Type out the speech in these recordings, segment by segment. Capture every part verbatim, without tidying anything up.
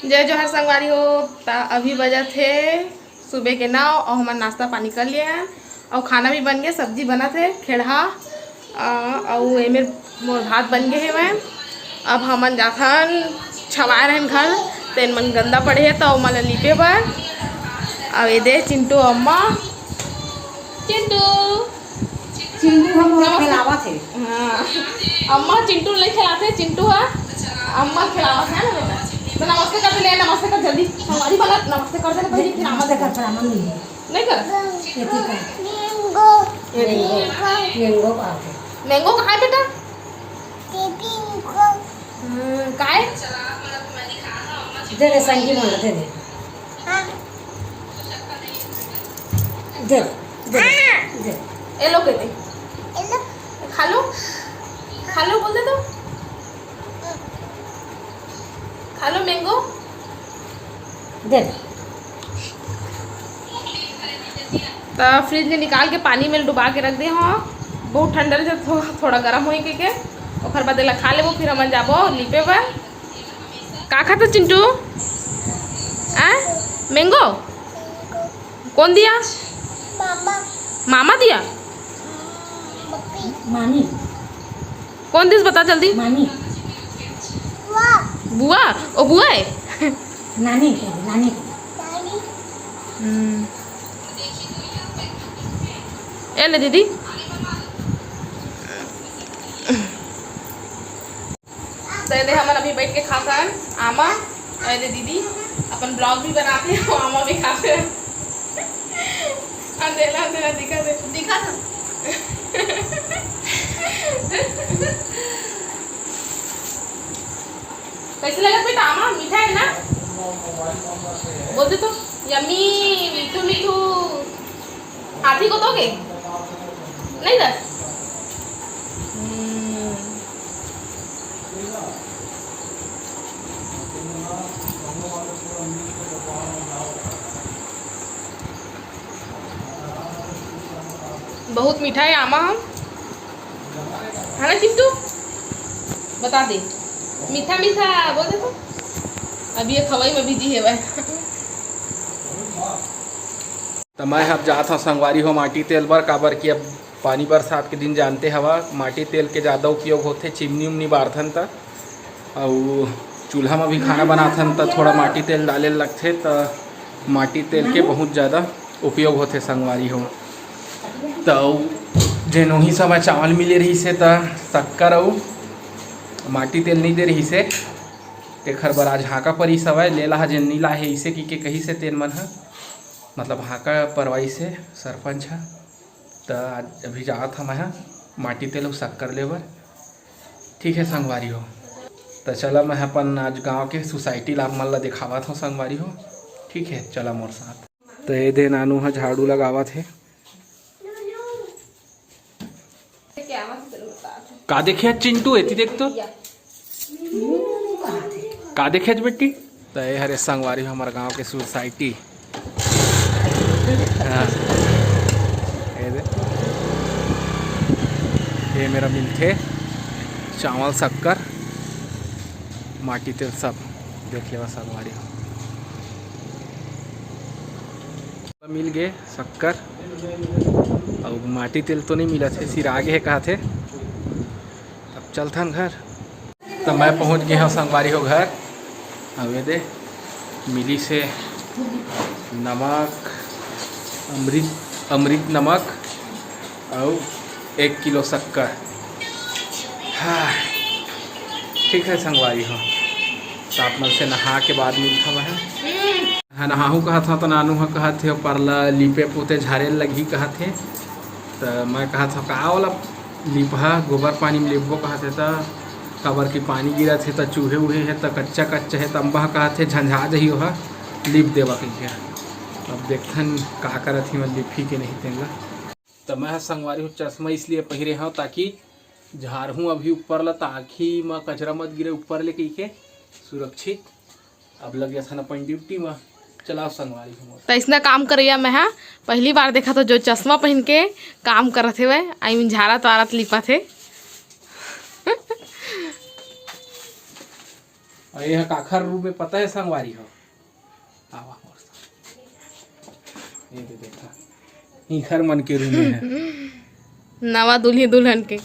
जय जोहार संगवारी हो। त अभी बजत हे सुबह के नौ अउ हमन नाश्ता पानी कर लिए हन अउ खाना भी बन गया। सब्जी बनत हे, खेड़हा, अ, अउ एमेर मोर भात बन गे हेवय। अब हमन जाथन छवाए रहन घर, तेन मन गंदा पड़े हे त ओमन ल लीपे बर। अउ ए दे चिंटू अम्मा, चिंटू चिंटू ह मोला नमस्ते। खेलावत हे। हाँ। अम्मा चिंटू ल नइ खेलाथे, चिंटू ह अम्मा ल खेलावत हे ना बेटा। तो नमस्ते कर दे, ले नमस्ते कर जल्दी। हमारी वाला नमस्ते कर दे ना पहले, फिर अम्मा नमस्ते कर, प्रणाम नहीं। नहीं कर। ये ठीक है। मैंगो। ये मैंगो। मैंगो कहाँ है बेटा? हम्म, काय? दे दे, संगी मोला दे दे। हाँ। दे दे, दे दे। ये लो कहते। ये लो। खा लो। खा लो बोल दे तो। खा लो मैंगो। दे दे। त फ्रिज ले निकाल के पानी में डुबा के रख दे हो। बहुत ठंडा रहिथे, थो-, थोड़ा गर्म होई के, के। ओकर बाद एला खा लेबो, फिर हमन जाबो लीपे बर। का खात चिंटू? आ? मैंगो? कौन दिया? मामा। मामा दिया? मामी। कौन दिस बता जल्दी। मामी। बुआ। ओ बुआ है। नानी के, नानी के। हम्म। ए ले दीदी। तो ये दे हमन अभी बैठ के खात हन आमा। और ये दे दीदी अपन ब्लॉग भी बनाते हैं, आमा भी खाते हैं। अंधेरा अंधेरा दिखा दे, दिखा दे। कैसे लगा बेटा आमा? मीठा है ना? बोल दे तो। यम्मी, मीठू मीठू। हाथी को दोगे? नहीं दस। हम्म। बहुत मीठा है आमा हम। है ना चिंटू? बता दे। मीठा मीठा बोल दे तो। अब ये खवाई में बिजी है भाई। त मैं अब जात हव संगवारी हो माटी तेल बर, काबर कि अब पानी बरसात के दिन जानते हवा, माटी तेल के ज़्यादा उपयोग होथे। चिमनी उमनी बारथन त, अउ चूल्हा म भी खाना बनाथन त थोड़ा माटी तेल डाले ल लगथे, त माटी तेल के बहुत ज़्यादा उपयोग होथे संगवारी हो। त अउ जेन ओही समय चावल मिले रहिस हे त शक्कर अउ माटी तेल नइ दे रहिस हे, तेखर बर आज हाँका परिस हवय, ले ला जेन नइ लाहे, अइसे कहिके कहिस हे तेन मन ह। मतलब हाँका परवाइस हे सरपंच ह। त आज अभी जात हवं मैं ह माटी तेल अउ शक्कर ले बर। ठीक है संगवारी हो, त चला मैं अपन आज गांव के सोसाइटी ला आप मन ला देखावत हव संगवारी हो। ठीक है, चला मोर साथ। त ये दे नानू ह झाड़ू लगावत हे। का देखे चिंटू? एती देख तो। का देखे बेटी? त ये हरे संगवारी हो हमर गांव के सोसाइटी। हाँ। ये दे। ये मेरा मिलथे चावल, शक्कर, माटी तेल सब। देख लेवा संगवारी हो। मिल गे शक्कर, अउ माटी तेल तो नइ मिलत हे, सिरा गे हे कहत हे। अब चलथन घर। त मैं पहुंच गे हंव संगवारी हो घर। अब ये दे मिलिस हे नमक, अमृत, अमृत नमक अउ एक किलो शक्कर। हाँ, ठीक है संगवारी हो, त आप मन से नहा के बाद मिलथन मैं। हाँ, नहाहूँ कहत हंव त नानू ह कहत हे, "ऊपर ला लीपे पोते झारे लगही," कहत हे। त मैं कहत हंव, "का ओला लिपहा, गोबर पानी में लिपबो," कहत हे, त काबर कि पानी गिरत हे, त चूहे उहे हे, त कच्चा कच्चा हे, त अम्बा ह कहत हे, "झंझा जही ओहा, लिप देवा," कहिके। अब देखथन का करत हे, मैं लिपही के नहीं तेन ला। त मैं ह संगवारी हो चश्मा इसलिए पहिरे हंव, ताकि झारहूँ अभी ऊपर ला, त आँखी म कचरा मत गिरे ऊपर ले कहिके, सुरक्षित। अब लग जाथन अपन ड्यूटी म। चलाओ संगवारी हो मोर। त अइसना काम करइया मैं ह पहिली बार देखत हंव, जो चश्मा पहिन के काम करत हेवय, आई मीन झारत वारत लिपत हे। अउ ये ह काखर रूम में पता हे संगवारी हो? आवा मोर संग। ये दे देखा, इखर मन के रूम में हे। नवा दुल्ही दुल्हन के।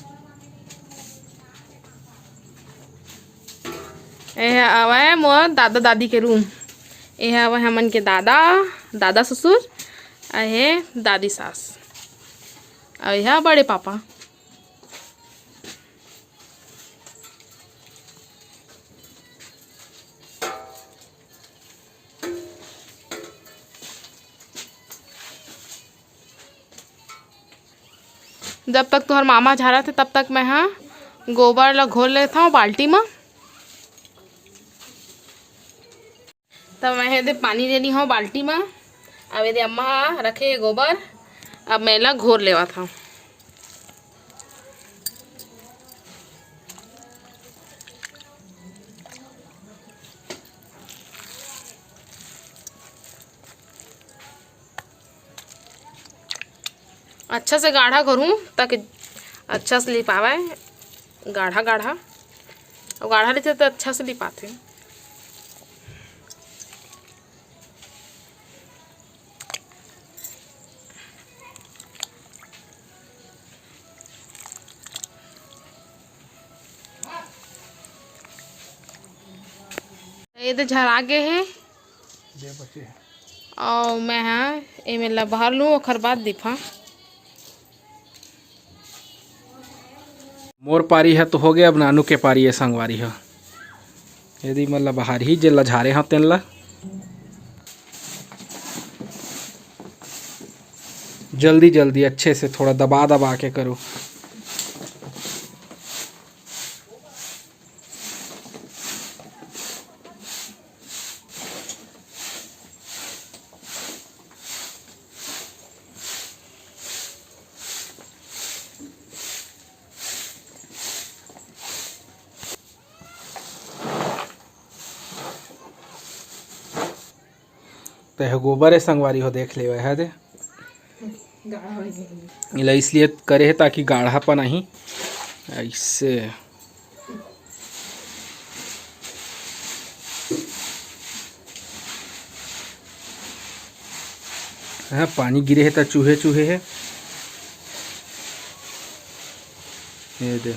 ए ह आवय मोर दादा दादी के रूम। ए ह आवय हमन के दादा, दादा ससुर, अउ ए ह दादी सास, अउ ए ह बड़े पापा। जब तक तुहर मामा झारत हे, तब तक मैं ह गोबर ला घोर लेथव बाल्टी म। त मैं ह एदे पानी ले ली हव बाल्टी म। अब एदे अम्मा ह रखे हे गोबर, अब मैं एला घोर लेवत हव। अच्छा से गाढ़ा घोरहूँ, ताकि अच्छा से लिपावय, गाढ़ा गाढ़ा। अउ गाढ़ा रहिथे त अच्छा से लिपाथे। एदे झरा गे हे। दे बचे हे। अउ मैं ह एमे ला बहार लूँ, ओखर बाद लिपहा। मोर पारी ह तो होगे, अब नानू के पारी हे संगवारी हो। एदे मन ला बहारही, जेन ला झारे हव तेन ला। जल्दी जल्दी अच्छे से थोड़ा दबा दबा के करो। तेह गोबर हे संगवारी हो, देख लेवे हे दे। गाढ़ा हो जाएगी। इला इसलिए करे हे ताकि गाढ़ापन आही। ऐसे। हाँ, पानी गिरे हे त चूहे चूहे हे। ये दे।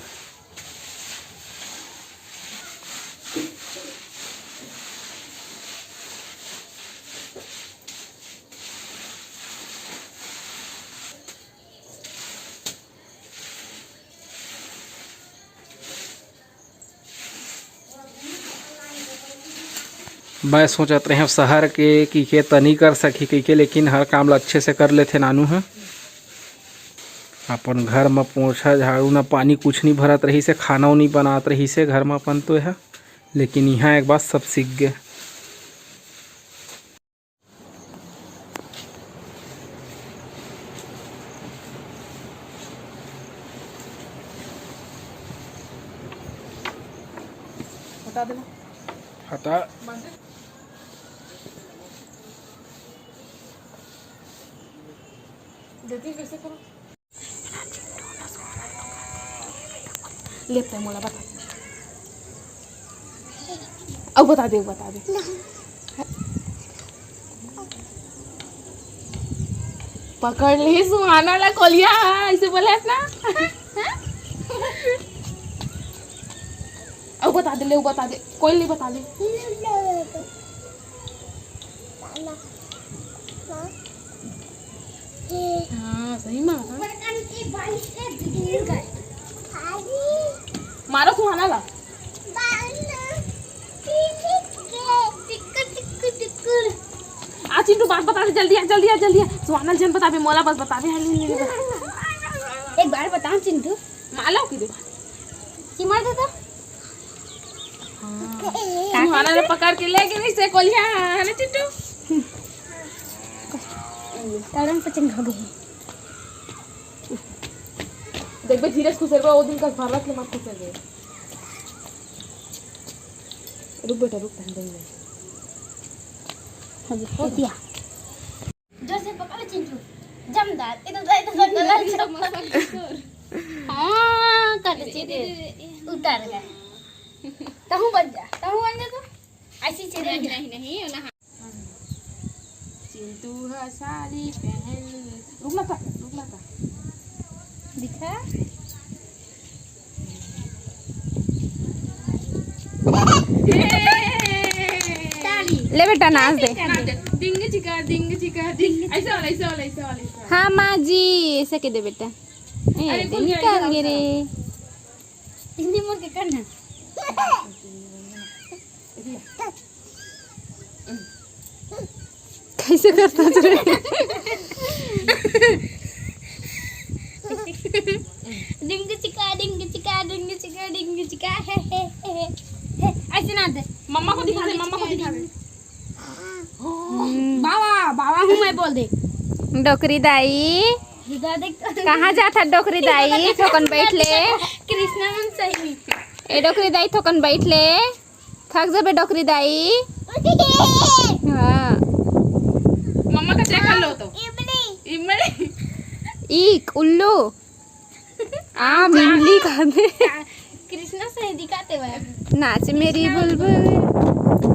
मैं सोचत रहेंव शहर के कहिके त नइ कर सकही कहिके, लेकिन हर काम ल अच्छे से कर लेथे नानू ह। अपन घर म पोछा झाड़ू न पानी कुछ नइ भरत रहिसे, खाना नइ बनात रहिसे घर म अपन तो एह, लेकिन इहाँ एक बार सब सीख गे। हटा देना। हटा। देती कैसे करो? ले, तैं मोला बता। अउ बता दे, बता दे। पकड़ ले सुहाना ला कोलिया, ऐसे बोले हस ना? अउ बता दे, ले, अउ बता दे, कोई नहीं बता दे। हाँ, सही में। मारो सुहाना ला। आ चिंटू, बात बता दे, जल्दी आ, जल्दी आ, जल्दी आ। सुहाना ल झन बताबे, मोला बस बताबे, हाँ, ले, ले, ले, बस। एक बार बता चिंटू। मालो की दे। कि मार दे तो। हाँ। सुहाना ने पकड़ के ले गे से कोलिया, है ना चिंटू? तरंग पचंग हो गई। देख बे, धीरे से खुसेर बे, वो दिन का भारत के मत खुसेर बे। रुक बेटा, रुक, पहन देंगे। हाँ जी, हो गया। जोर से पकड़ चिंटू। जमदार, इधर, इधर, इधर, इधर। हाँ, कर दे, चिंटू। उतर गए। तहूँ बन जा, तहूँ बन जा तू। ऐसी चले नहीं, नहीं, नहीं, ना। चिंटू ह साड़ी पहन, रुक ना ता, रुक ना ता। दिखा। ताली। ले बेटा, नाच दे। नाच दे। दिंग चिका, दिंग चिका, दिंग। ऐसा वाला, ऐसा वाला, ऐसा वाला, ऐसा वाला। हाँ माँ जी, ऐसे के दे बेटा। ए, अरे, दे, भूल गया, निकाल ये गे रे। हिंदी मोर के करना। कैसे करता तू रे? डिंग चिका, डिंग चिका, डिंग चिका, डिंग चिका, हे, हे, हे, हे। ऐसे ना दे। मम्मा को दिखा दे, मम्मा को दिखा दे। हम्म। बाबा, बाबा हूँ मैं, बोल दे। डोकरी दाई। कहाँ जात हस डोकरी दाई? थोकन बैठ ले। कृष्णा मन सही। ए डोकरी दाई, थोकन बैठ ले। थक जबे डोकरी दाई। हाँ। मम्मा का चेक कर लो तो। इमली। इमली। ईक, उल्लू। आम, इमली खाते। कृष्णा सही दिखाते हुए। नाच मेरी बुलबुल।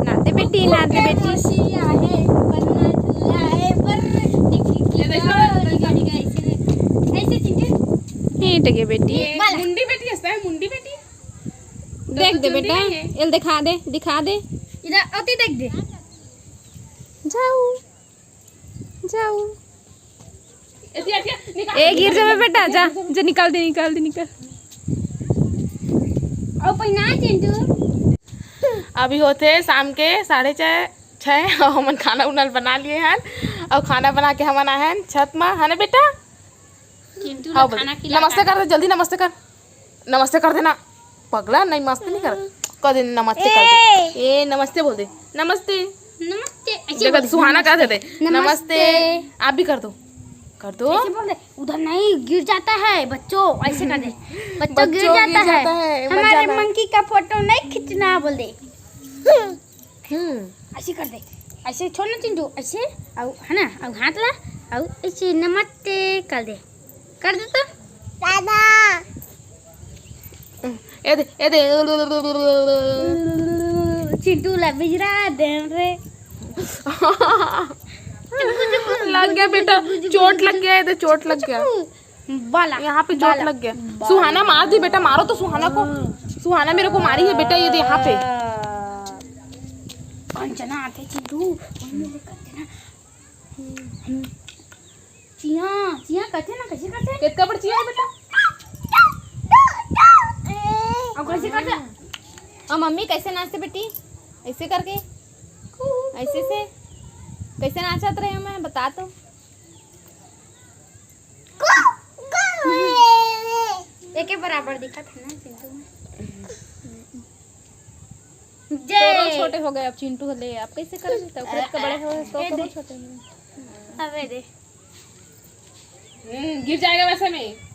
नाच बेटी, नाच बेटी। मौसी आहे, पन्ना झुल्ला आहे, पर टिकी की ये देखो। ऐसे, ऐसे चीजें। हे टके बेटी। ये मुंडी बेटी है, मुंडी बेटी। देख दे बेटा, एल दिखा दे, दिखा दे। इधर अति देख दे। जाऊ, जाऊ। ए, गिर जाबे बेटा, जा, जा, निकाल दे, निकाल दे, निकाल। अउ पहिना चिंटू। अभी होथे शाम के साढ़े छः, छः, अउ हमन खाना उना बना लिए हन, अउ खाना बना के हमन आए हन छत मा, है ना बेटा? चिंटू हाँ, ला बोल। खाना खिला नमस्ते कर दे, जल्दी नमस्ते कर। नमस्ते कर देना। पगला, नहीं, मस्ते नहीं कर। कर दे, नमस्ते कर दे। ए, नमस्ते बोल दे। नमस्ते। नमस्ते, ऐसे देखो, बोल दे, सुहाना कर नमस्ते। देते। नमस्ते। नमस्ते। आप भी कर दो। कर दो। ऐसे बोल दे, उधर नहीं, गिर जाता है बच्चों, ऐसे कर दे। बच्चों गिर बच्चों जाता गिर है। जाता है, मत हमारे जाना। मंकी का फोटो नहीं खींचना बोल दे। हम्म। ऐसे कर दे, ऐसे छोड़ ना चिंटू, ऐसे, अउ, है ना, अउ हाथ ला, अउ ऐसे नमस्ते कर दे, कर दे तो। दादा। ए दे, ए दे। चिंटू ला बिजरा दे रे। लग गया बेटा, चोट लग गया, ए दे, चोट लग गया। बाला, यहाँ पे चोट बाला, लग गया। बाला। सुहाना मार दी बेटा, मारो तो सुहाना को। सुहाना मेरे को मारी है बेटा, ये दे यहाँ पे। कंचना आते चिंटू, ओए मेरे कंचना। चिया, चिया करते ना, कैसे करते? कितना बड़ चिया है बेटा? अब कैसे करते? और मम्मी कैसे नाचते बेटी? ऐसे करके? ऐसे से? कैसे नाचत रहे मैं, बता तो। एके बराबर दिखत है ना चिंटू में। जय। तोरो छोटे हो गए अब चिंटू ले, आप कैसे करबे? तो ओकरे तो बड़े हो, तो ए तोरो दे। छोटे हो। अबे दे। हम्म, गिर जाएगा वैसे में।